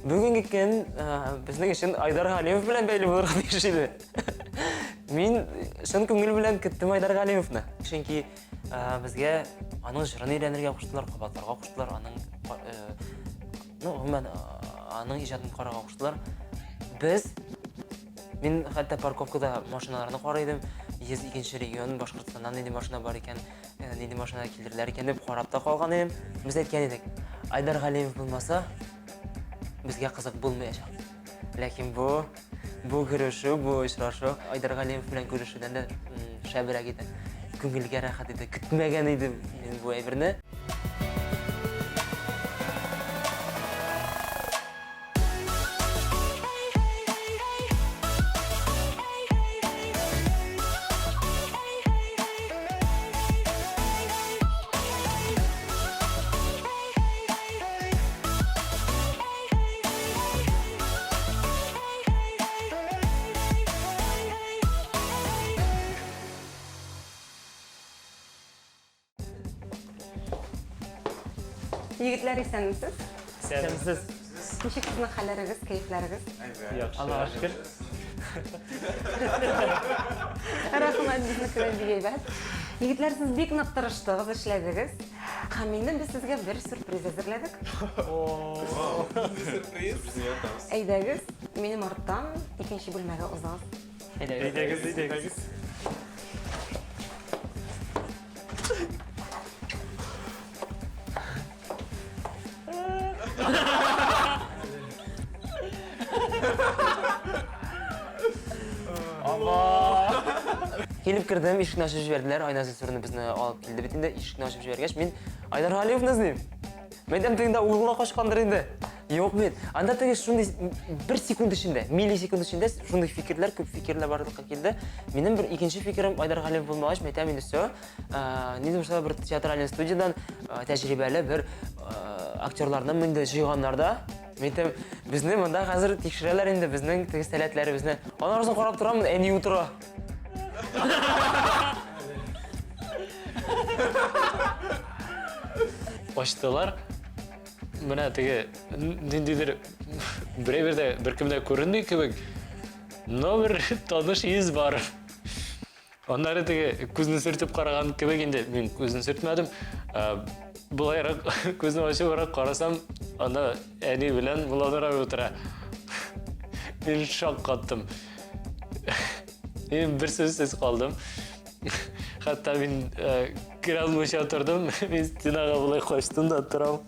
Бүгенге көн безнең өчен Айдар Галимов белән бәйле булырга тиеш иде. Мин чын күңел белән көттем Айдар Галимовны. Чөнки безгә аның җырын өйрәнергә куштылар, кабатларга куштылар, аның ну, гомумән, аның иҗатын карарга куштылар. Без мин хәтта парковкада машиналарны карый идем. 102 регион Башкортстаннан нинди машина бар икән, нинди машина килдерләр икән дип карап та калган идем. Без әйткән идек, Айдар Галиев булмаса, безгә кызык булмаячак. Ләкин бу бу күрешү, бу очрашу Айдар Галиев белән күрешүдән дә шәбрәк иде. Күңелгә рәхәт иде. Көтмәгән идем мин бу әйберне. Егетләр, исәнмесез. Исәнмесез. Ничек сезнең хәлләрегез, кәефләрегез? Яхшы. Аллага шөкер. Рәхмәт, безнеке дә бик әйбәт. Егетләр, сез бик нык тырыштыгыз, эшләдегез. Һәм инде без сезгә бер сюрприз әзерләдек. Сюрприз. Әйдәгез, минем арттан икенче бүлмәгә узыгыз. Әйдәгез, әйдәгез. Килеп кердем, ишекне ачып җибәрделәр. Айназ Илсурны безне алып килде бит инде. Ишекне ачып җибәргәч, мин Айдар Галиевны эзлим. Мәйдан тегендә углына качкандыр инде. Юк бит. Анда теге шундый бер секунд эчендә, миллисекунд эчендә шундый фикерләр, күп фикерләр барлыкка килде. Минем бер икенче фикерем Айдар Галиев булмагач, мәйтәм инде все. Нинди булса бер театральный студиядан тәҗрибәле бер актерларны инде җыйганнар да. Мәйтәм, безне монда хәзер тикшерәләр инде, безнең теге сәләтләребезне. Аннан соң карап торам, әни утыра. Ачтылар. Менә теге ниндидер берәй дә беркем дә күренми кебек. Но бер таныш йөз бар. Аннары теге күзне сөртеп караган кебек инде мин күзне сөртмәдем. Болайрак күзне ачыбрак карасам, анда әни белән Мулланур абый утыра. Мин шаккаттым. Мин бер сүзсез калдым. Хәтта мин керә алмыйча тордым. Мин стенага болай качтым да торам.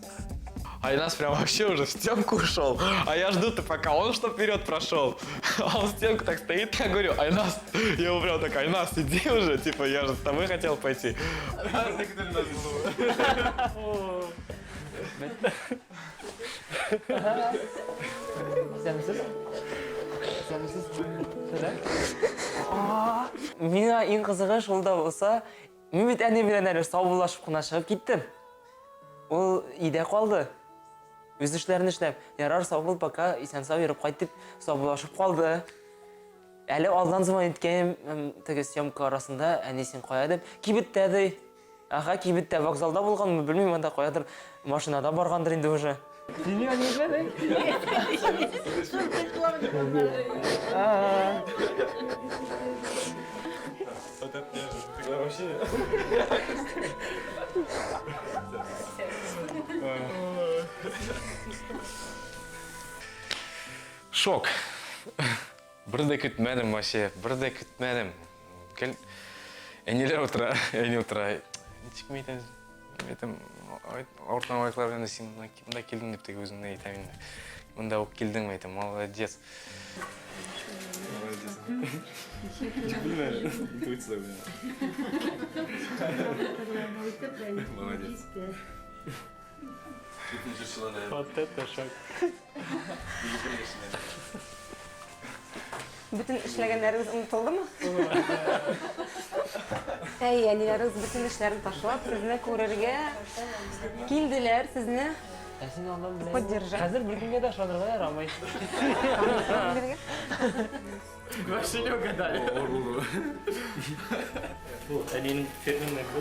Айназ прям вообще уже в стенку ушел. А я жду-то, пока он что вперед прошел. А он в стенку так стоит, я говорю, Айназ, я его прям так, Айназ, иди уже, типа, я же с тобой хотел пойти. Исәнмесез. Исәнмесез. Миңа иң кызыгы шул да булса, мин бит әни белән әле саубуллашып кына чыгып киттем. Ул өйдә калды. Үз эшләрен эшләп. Ярар, сау бул, пока, исән-сау йөреп кайт дип саубуллашып калды. Әле алдан звонить иткән, теге съемка арасында, әни син кая дип, кибеттә ди. Ага, кибеттә, вокзалда булганмы, белмим, анда каядыр машинада баргандыр инде уже. Шок. Бер дә көтмәдем вообще, бер дә көтмәдем. Гел әниләр утыра, әни утыра. Ничек мин әйтәм, мин әйтәм, авырткан аяклар белән син монда килдең дип теге үземне әйтәм инде. Монда ук килдең, әйтәм, молодец. Молодец. Белмәдем, интуиция белән. Молодец. Вот это шок. Бөтен эшләгәннәрегез онытылдымы? Әй, әниләрегез бөтен эшләрен ташлап, сезне күрергә килделәр, сезне Ә син аннан белән. Поддержать. Хәзер беркемгә дә ышанырга ярамый. Вообще не угадали. Бу әнинең фирменный бу.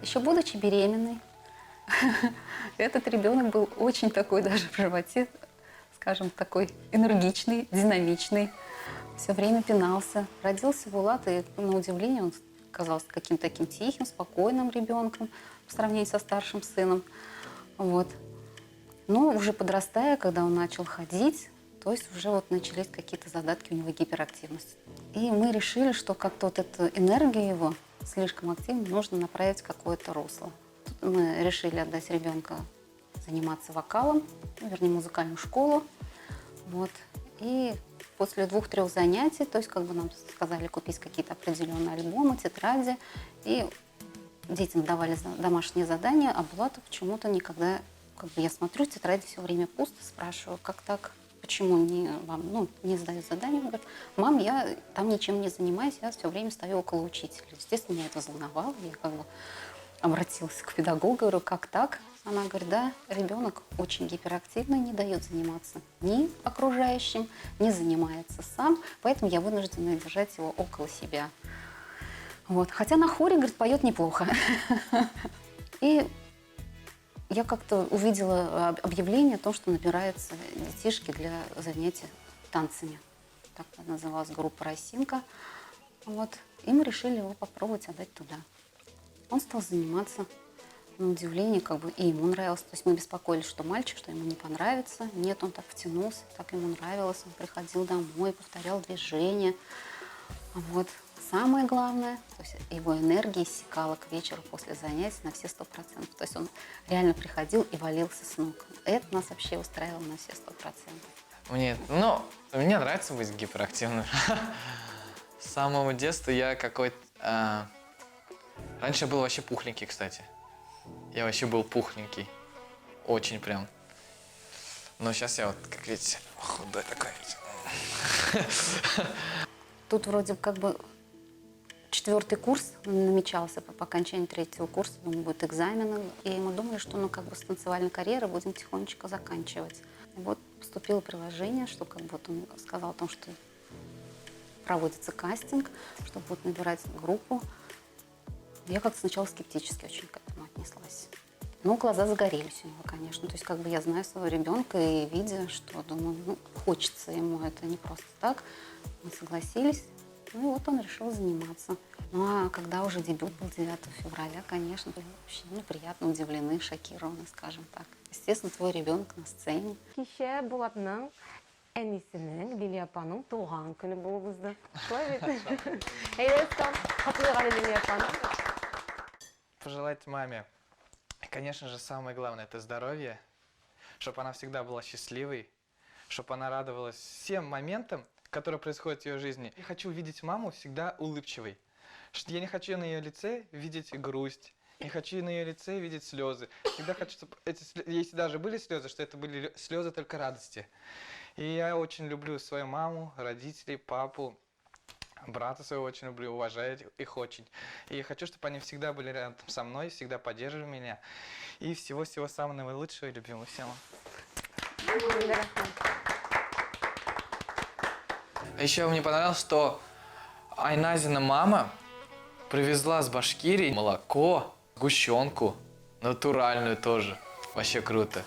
Еще будучи беременной, этот ребенок был очень такой даже в животе, скажем, такой энергичный, динамичный. Все время пинался. Родился Булат, и на удивление он казался каким-то таким тихим, спокойным ребенком по сравнению со старшим сыном. Вот. Но уже подрастая, когда он начал ходить, то есть уже вот начались какие-то задатки у него гиперактивности. И мы решили, что как-то вот эту энергию его слишком активно нужно направить в какое-то русло. Тут мы решили отдать ребенка заниматься вокалом, ну, вернее, музыкальную школу. Вот. И после 2-3 занятий, то есть как бы нам сказали купить какие-то определенные альбомы, тетради, и детям давали домашние задания, а Булату почему-то никогда, как бы я смотрю, тетради все время пусто, спрашиваю, как так, почему не вам, ну, не сдают задания? Он говорит, мам, я там ничем не занимаюсь, я все время стою около учителя. Естественно, меня это взволновало, я как бы обратилась к педагогу, говорю, как так? Она говорит, да, ребенок очень гиперактивный, не дает заниматься ни окружающим, не занимается сам, поэтому я вынуждена держать его около себя. Вот. Хотя на хоре, говорит, поет неплохо. И я как-то увидела объявление о том, что набираются детишки для занятий танцами. Так называлась группа «Росинка». Вот. И мы решили его попробовать отдать туда. Он стал заниматься, на удивление, как бы и ему нравилось. То есть мы беспокоились, что мальчик, что ему не понравится. Нет, он так втянулся, так ему нравилось. Он приходил домой, повторял движения. Вот. Самое главное, то есть его энергия иссякала к вечеру после занятий на все 100%. То есть он реально приходил и валился с ног. Это нас вообще устраивало на все 100%. Мне нравится быть гиперактивным. С самого детства я какой-то... Раньше я был вообще пухленький, кстати. Я вообще был пухленький. Очень прям. Но щас я вот, как видите, худой такой. Тут вроде как бы 4-й курс намечался, по окончании 3-го курса, думаю, будет экзамены. И мы думали, что с танцевальной карьеры будем тихонечко заканчивать. И вот поступило приложение, что он сказал о том, что проводится кастинг, что будут набирать группу. Я как-то сначала скептически очень к этому отнеслась. Но глаза загорелись у него, конечно. То есть я знаю своего ребенка и видя, что, думаю, хочется ему это не просто так. Мы согласились. И вот он решил заниматься. А когда уже дебют был 9 февраля, конечно, были вообще, приятно удивлены, шокированы, скажем так. Естественно, твой ребенок на сцене. Кичә Булатның әнисенең, Лилия апаның туган көне булып узды. Шулай бит? Әйдәгез, котлыйк әле Лилия апаны. Пожелать маме, конечно же, самое главное — это здоровье, чтоб она всегда была счастливой, чтоб она радовалась всем моментам, которые происходят в ее жизни. Я хочу видеть маму всегда улыбчивой. Я не хочу на ее лице видеть грусть, не хочу на ее лице видеть слезы. Всегда хочу, чтобы эти если даже были слезы, что это были слезы только радости. И я очень люблю свою маму, родителей, папу, брата своего очень люблю, уважаю их очень. И я хочу, чтобы они всегда были рядом со мной, всегда поддерживали меня. И всего-всего самого наилучшего и любимого всем. А еще мне понравилось, что Айназина мама привезла с Башкирии молоко, сгущенку, натуральную тоже. Вообще круто.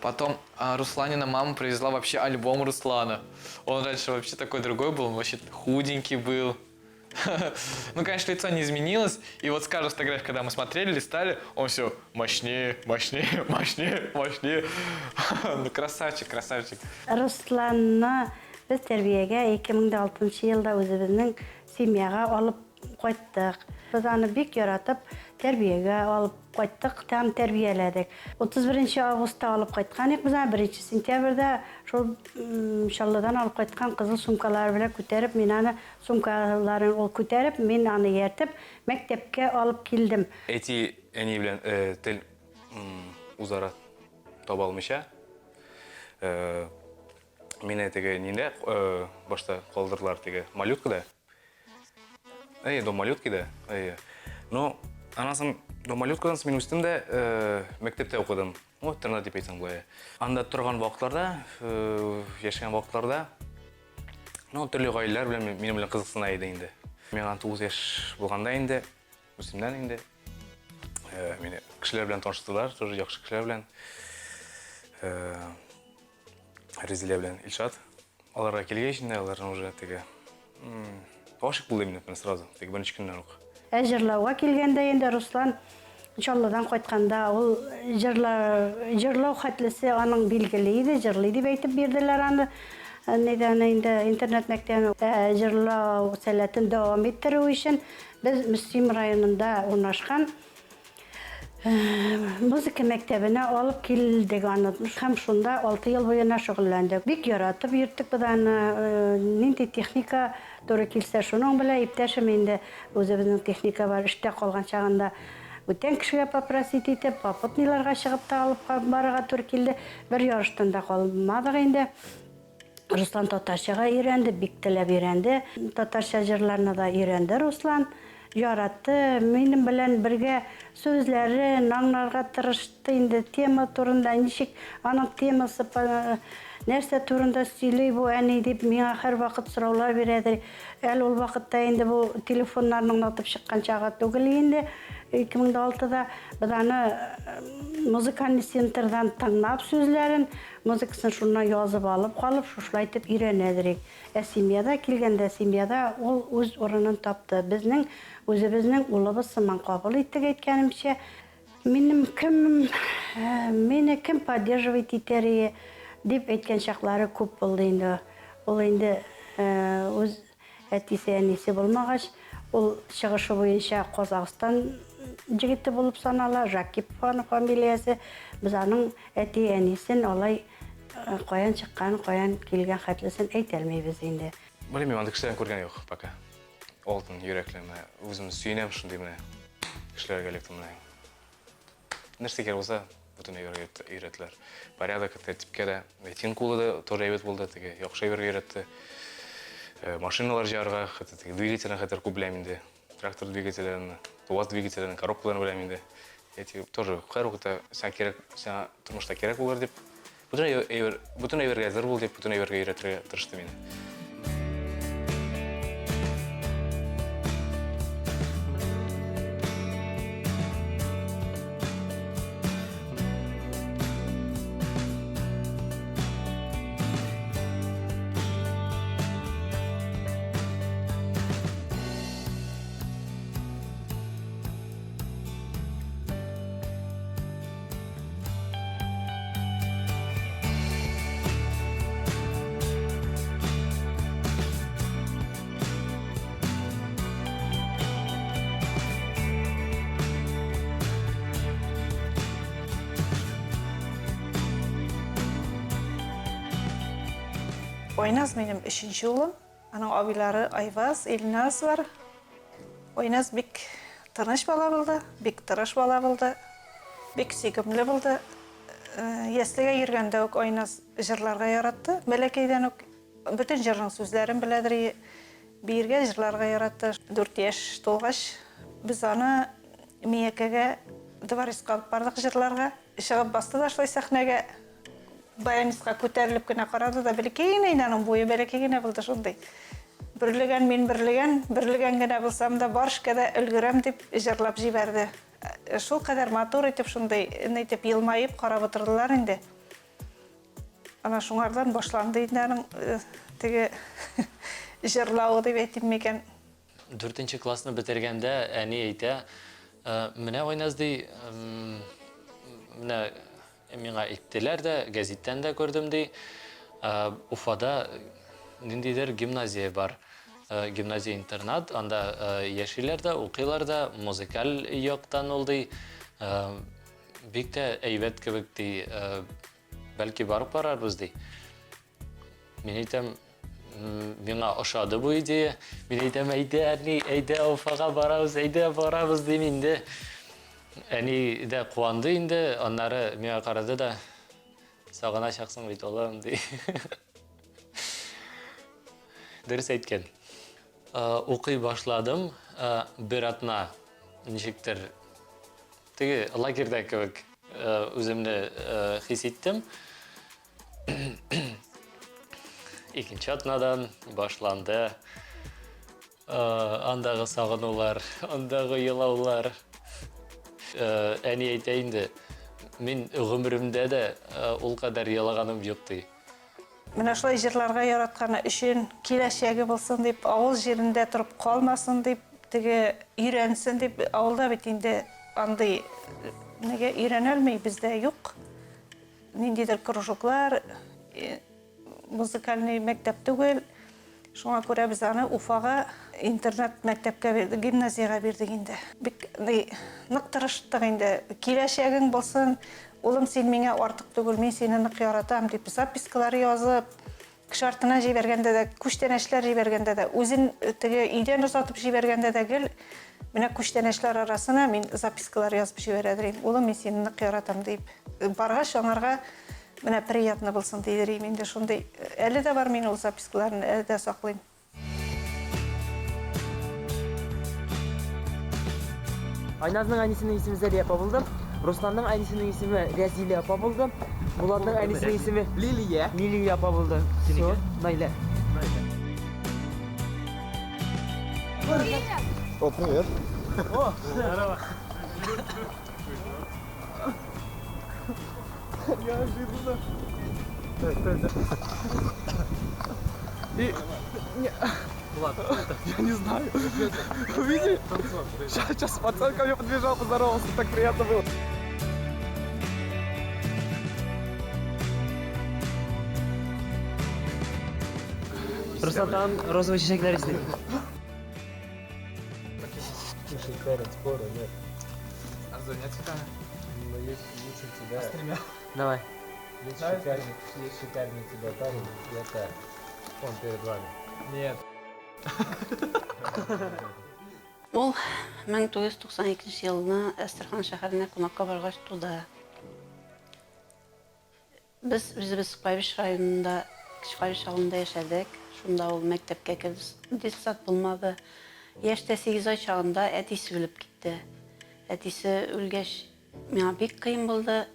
Потом, Русланина мама привезла вообще альбом Руслана. Он раньше вообще такой другой был, он вообще худенький был. Конечно, лицо не изменилось. И вот с каждой фотографии, когда мы смотрели, листали, он все мощнее, мощнее, мощнее, мощнее. Красавчик, красавчик. Русланны без тәрбиягә ике мең дә алтынчы елда үзебезнең семьяга алып кайттык. Без аны бик яратып тәрбиягә алып кайттык, там тәрбияләдек. Утыз беренче августта алып кайткан идек без аны, беренче сентябрьдә шул Чаллыдан алып кайткан кызыл сумкалар белән күтәреп, мин аны сумкаларын ул күтәреп, мин аны ияртеп мәктәпкә алып килдем. Әти әни белән тел үзара таба алмыйча, мине теге ниндә башта калдырдылар теге малюткада. Әйе, дом малюткада. Әйе. Но аннан соң дом малюткадан соң мин үстем дә мәктәптә укыдым. Ну, интернат дип әйтсәң була. Анда торган вакытларда, яшәгән вакытларда, төрле гаиләләр белән минем белән кызыксына иде инде. Миңа 9 яшь булганда инде, үземнән инде. Мине кешеләр белән таныштырдылар, тоже яхшы кешеләр белән. Резилә белән Илшат. Аларга килгәч инде аларны уже теге гашыйк булдым инде сразу, теге беренче көннән үк. Ә җырлауга килгәндә инде Руслан Чаллыдан кайтканда ул җырла, җырлау хәтлесе аның билгеле иде, җырлый дип әйтеп бирделәр аны. Нидән инде интернет мәктәбенең ә җырлау сәләтен дәвам иттерү өчен без Мөслим районында урнашкан Музыка мәктәбенә алып килдек аны һәм шунда 6 ел буена шөгыльләндек. Бик яратып йөрттек без аны. Нинди техника туры килсә, шуның белән иптәшем инде үзебезнең техника бар, эштә калган чагында бүтән кешегә попросить итеп, попутныйларга чыгып та алып барырга туры килде. Бер ярыштан да калмадык инде. Руслан татарчага өйрәнде, бик теләп өйрәнде. Татарча җырларны да өйрәнде Руслан. Яратты. Минем белән бергә сүзләрен аңларга тырышты инде, тема турында, ничек аның темасы, нәрсә турында сөйли бу әни дип, миңа һәрвакыт сораулар бирәдер. Әле ул вакытта инде бу телефоннарның атып чыккан чагы түгел инде, 2006 да без аны музыкальный центрдан тыңлап сүзләрен, Музыкасын шуннан язып алып калып, шушылай итеп өйрәнәдер. Ә семьяда килгәндә, семьяда ул үз урынын тапты. Безнең үзебезнең улыбыз сыман кабул иттек, әйткәнемчә. Минем кем, мине кем поддерживать итәр ие, дип әйткән чаклары күп булды инде. Ул инде үз Әтисе, әнисе булмагач, ул чыгышы буенча Казахстан җегете булып санала, Жакипов аның фамилиясе. Без аның әти-әнисен алай каян чыккан, каян килгән хәтлесен әйтәлмибез инде. Белмим, андый кешеләрне күргән юк пока. Алтын йөрәкле менә үзем сөенәм шундый менә кешеләргә эләктем менә. Нәрсә кирәк булса, бөтен әйбергә өйрәттеләр. Порядок, тәртипкә дә. Тин кулы да тоже әйбәт булды, теге яхшы әйбергә өйрәтте. Э, машиналар җыярга, хәтта теге двигательне хәтер күп беләм инде. Трактор двигательләрен, УАЗ двигательләрен, коробкаларын беләм инде. Эти тоже һәрвакытта сиңа кирәк, сиңа тормышта кирәк булыр дип, бөтен әйбер, бөтен әйбергә әзер бул дип, бөтен әйбергә өйрәтергә тырышты мине. Айназ минем өченче улым. Аның абыйлары Айваз, Илназ бар. Айназ бик тыныч бала булды, бик тырыш бала булды, бик сөйкемле булды. Яслегә йөргәндә үк Айназ җырларга яратты. Бәләкәйдән үк бөтен җырның сүзләрен беләдер. Биергә, җырларга яратты. Дүрт яшь тулгач, без аны Миякәгә дворецка алып бардык җырларга. Чыгып басты да шулай сәхнәгә. Баянистка күтәрелеп кенә карады да, бәләкәй генә инде аның буе бәләкәй генә булды шундый. Бөрлегән мин бөрлегән, бөрлегән генә булсам да, бар эшкә дә өлгерәм дип җырлап җибәрде. Шул кадәр матур итеп, шундый итеп елмаеп карап утырдылар инде. Ана шуңардан башланды инде аның теге җырлавы дип әйтим микән. Дүртенче классны бетергәндә әни әйтә, менә Айназ ди, менә миңа әйттеләр дә, гәзиттән дә күрдем ди, Уфада ниндидер гимназия бар. Гимназия-интернат, анда яшиләр дә, укыйлар да, музыкаль яктан ул ди, бик тә әйбәт кебек ди, бәлки барып карарбыз ди. Мин әйтәм, миңа ошады бу идея. Мин әйтәм, әйдә, әни, әйдә, Уфага барабыз, әйдә, барабыз дим инде. Әни дә куанды инде, аннары миңа карады да, сагыначаксың бит, улым, ди. Дөрес әйткән. Укый башладым, бер атна ничектер теге лагерьда кебек үземне хис иттем. Икенче атнадан башланды андагы сагынулар, андагы елаулар. Әни әйтә инде, мин гомеремдә дә ул кадәр елаганым юк, ди. Менә шулай җырларга яратканы өчен, киләчәге булсын дип, авыл җирендә торып калмасын дип, теге өйрәнсен дип, авылда бит инде андый нигә өйрәнәлми, бездә юк. Ниндидер кружоклар, музыкальный мәктәп түгел. Шуңа күрә без аны Уфага интернат мәктәпкә бирдек, гимназиягә бирдек инде. Бик нык тырыштык инде. Киләчәгең булсын, улым, син миңа артык түгел, мин сине нык яратам, дип запискалар язып, кеше артына җибәргәндә дә, күчтәнәчләр җибәргәндә дә, үзен теге өйдән озатып җибәргәндә дә гел менә күчтәнәчләр арасына мин запискалар язып җибәрә дирим. Улым, мин сине нык яратам, дип. Баргач аңарга Менә приятно булсын дидерим инде шундый. Әле дә бар мин ул запискаларны, әле дә саклыйм. Айназның әнисенең исеме Зәлия апа булды. Русланның әнисенең исеме Рәзилә апа булды. Булатның әнисенең исеме Лилия. Лилия апа булды. Всё, Наилә. О, привет. О, здорово. Неожиданно. Так, так, так. И... Не... Влад, я не знаю. Увидели? Сейчас, сейчас пацан ко мне подбежал, поздоровался, так приятно было. Руслан, там розовый чәчәкләр исне. Слушай, парень, спора нет. А с двумя цветами? Но есть лучше тебя. А с тремя? Давай. Есть шикарный, есть шикарный тебя парень, это он перед вами. Нет. Ул 1992 елны Әстерхан шәһәренә кунакка баргач туды. Без үзебез Кайбыч районында, Кече Кайбыч авылында яшәдек. Шунда ул мәктәпкә керде. Детсад булмады. Яшь тә 8 ай чагында әтисе үлеп китте. Әтисе үлгәч, миңа бик кыен булды.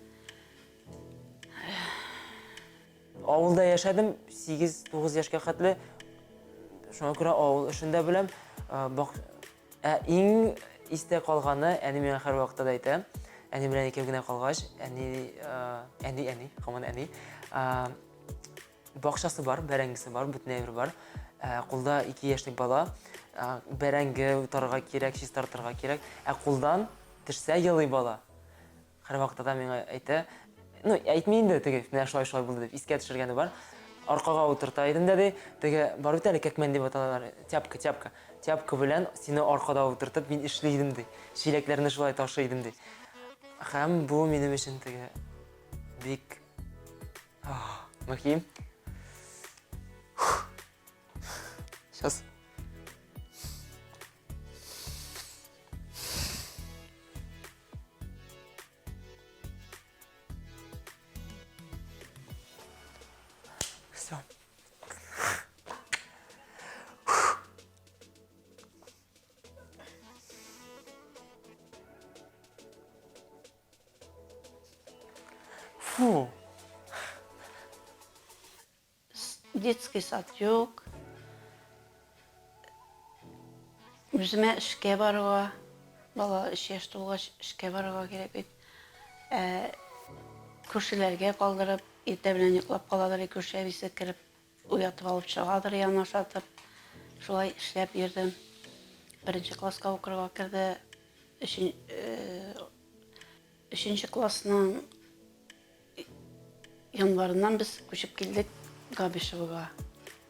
Авылда яшәдем 8-9 яшькә хәтле. Шуңа күрә авыл эшен дә беләм. Ә иң истә калганы, әни миңа һәрвакытта да әйтә, әни белән икәү генә калгач, әни, әни, әни, һаман әни, бакчасы бар, бәрәңгесе бар, бөтен әйбер бар. Кулда 2 яшьлек бала, бәрәңге утарырга кирәк, чистартырга кирәк. Ә кулдан төшсә елый бала. Һәрвакытта да миңа әйтә, ну, әйтми инде, теге, менә шулай-шулай булды дип искә төшергәне бар. Аркага утырта идем дә, ди, теге, бар бит әле кәкмән дип аталар, тяпка, тяпка. Тяпка белән сине аркада утыртып мин эшли идем, ди. Чиләкләрне шулай ташый идем, ди. Һәм бу минем өчен теге бик мөһим. Сейчас. Все. Фу. Детский сад юк. Үземә эшкә барырга, бала өч яшь тулгач эшкә барырга кирәк бит. Ә күршеләргә калдырып, иртә белән йоклап каладыр, күрше әбисе кереп уятып алып чыгадыр, яны ашатып. Шулай эшләп йөрдем. Беренче класска укырга керде. Өченче классның Январыннан без күчеп килдек Габишевога,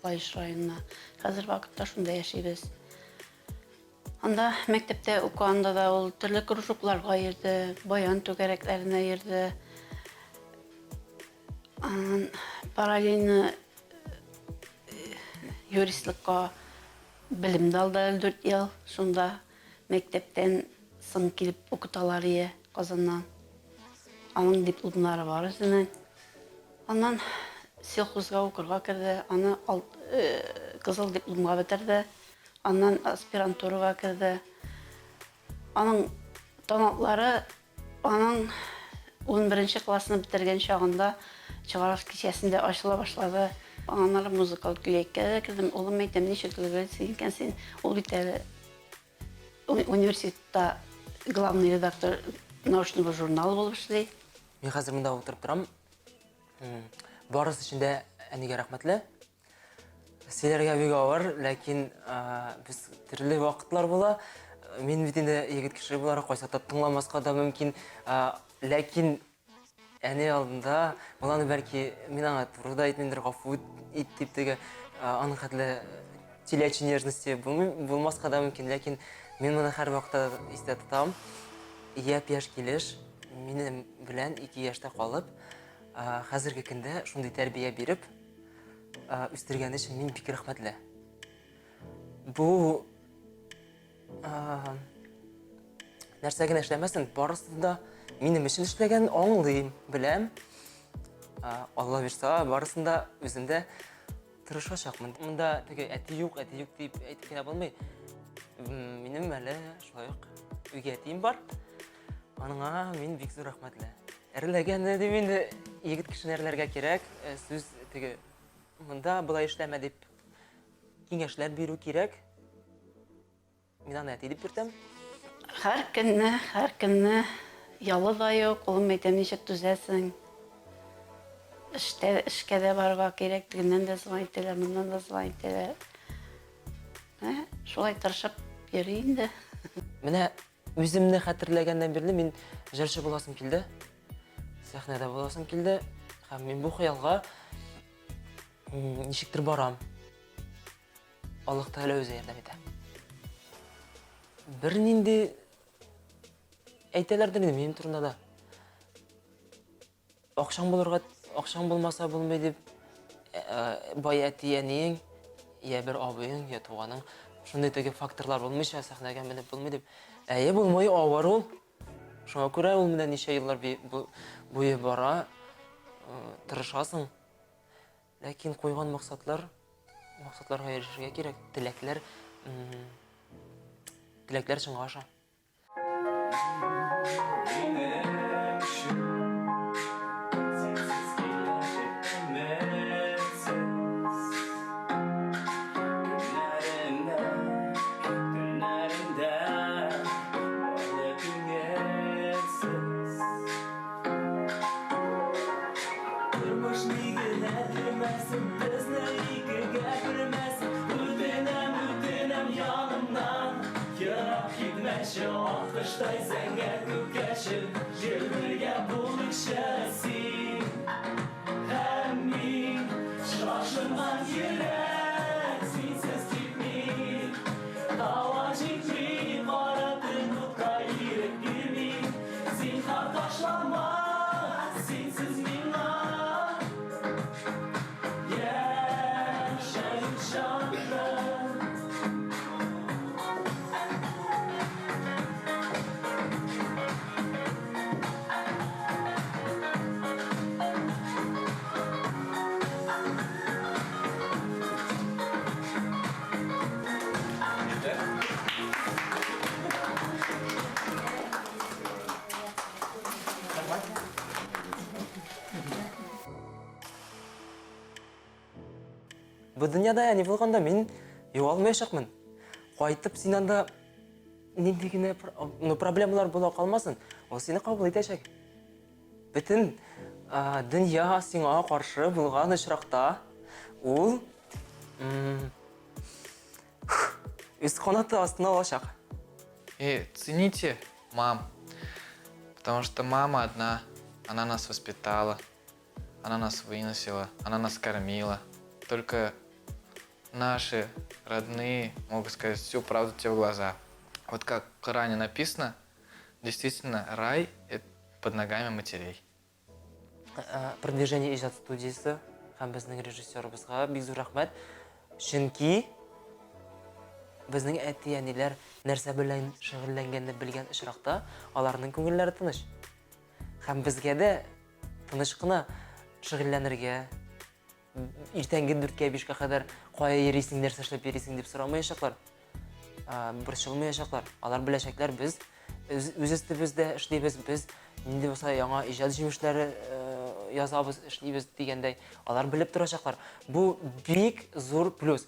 Лаеш районына. Хәзер вакытта шунда яшибез. Анда мәктәптә укыганда да ул төрле кружокларга йөрде, баян түгәрәкләренә йөрде. Аннан параллельно юристлыкка белем дә алды әле 4 ел. Шунда мәктәптән соң килеп укыталар ие Казаннан. Аның дипломнары бар үзенең. Аннан сельхозга укырга керде, аны кызыл дипломга бетерде. Аннан аспирантурага керде. Аның танатлары аның 11 классны бетергән чагында чыгарылыш кичәсендә ачыла башлады. Аннары музыкаль көллияткә дә кердем. Улым әйтәм, ничек өлгерәсең икән син? Ул бит әле университетта главный редактор Научный журнал булып эшли. Мин хәзер монда утырып торам. Барысы өчен дә әнигә рәхмәтле. Сөйләргә бик авыр, ләкин без төрле вакытлар була. Мин бит инде егет кеше буларак кайсакта тыңламаска да мөмкин. Ләкин әни алдында ул аны бәлки мин аңа туры да әйтмимдер, гафу ит дип теге аның хәтле телячьей нежности булмаска да мөмкин, ләкин мин моны һәрвакытта истә тотам. Япь-яшь килеш минем белән 2 яшьтә калып, хәзерге көндә шундый тәрбия биреп, үстергәне өчен мин бик рәхмәтле. Бу нәрсә генә эшләмәсен, барысы да минем өчен эшләгән, аңлыйм, беләм. Алла бирса, барысын да үзем дә тырышачакмын. Монда теге әти юк, әти юк дип әйтеп кенә булмый. Минем әле шулай ук үги әтием бар. Аныңа мин бик зур рәхмәтле. Әрләгәне дип инде егет кешене әрләргә кирәк. Э, сүз теге монда болай эшләмә дип киңәшләр бирү кирәк. Мин аны әти дип йөртәм. Һәр көнне, һәр көнне ялы да юк, улым әйтәм, ничек түзәсең? Эштә, эшкә дә барырга кирәк, тегеннән дә звонить итәләр, моннан да звонить итәләр. Ә, шулай тырышып йөри инде. Менә Үземне хәтерләгәннән бирле мин җырчы буласым килде. Сәхнәдә буласым килде. Һәм мин бу хыялга ничектер барам. Аллаһ Тәгалә үзе ярдәм итә. Бернинди әйтәләрдер инде минем турында да. Акчаң булырга, акчаң булмаса булмый дип, э, бай әти-әниең, я бер абыең, я туганың, шундый теге факторлар булмыйча сәхнәгә менеп булмый дип. Әйе, булмый, авыр ул. Шуңа күрә ул менә ничә еллар буе бара, э, тырышасың. Ләкин куйган максатлар, максатларга ирешергә кирәк, теләкләр, теләкләр чынга аша. Бу дөньяда әни булганда мин югалмаячакмын. Кайтып син анда нинди генә ну, проблемалар була калмасын, ул сине кабул итәчәк. Бөтен дөнья сиңа каршы булган очракта ул үз канаты астына алачак. И цените мам, потому что мама одна, она нас воспитала, она нас выносила, она нас кормила. Только наши родные могут сказать всю правду тебе в глаза. Вот как в Коране написано, действительно, рай – это под ногами матерей. Э, Продвижение иҗат студиясе һәм безнең режиссерыбызга бик зур рәхмәт. Чөнки безнең әти-әниләр нәрсә белән шөгыльләнгәнне белгән очракта, аларның күңелләре тыныч. Һәм безгә дә тыныч кына шөгыльләнергә, иртәнге дүрткә, бишкә кадәр кая йөрисең, нәрсә эшләп йөрисең дип сорамаячаклар, борчылмаячаклар. Алар беләчәкләр, без үз өстебездә эшлибез, без нинди булса яңа иҗат җимешләре язабыз, эшлибез дигәндәй, алар белеп торачаклар. Бу бик зур плюс.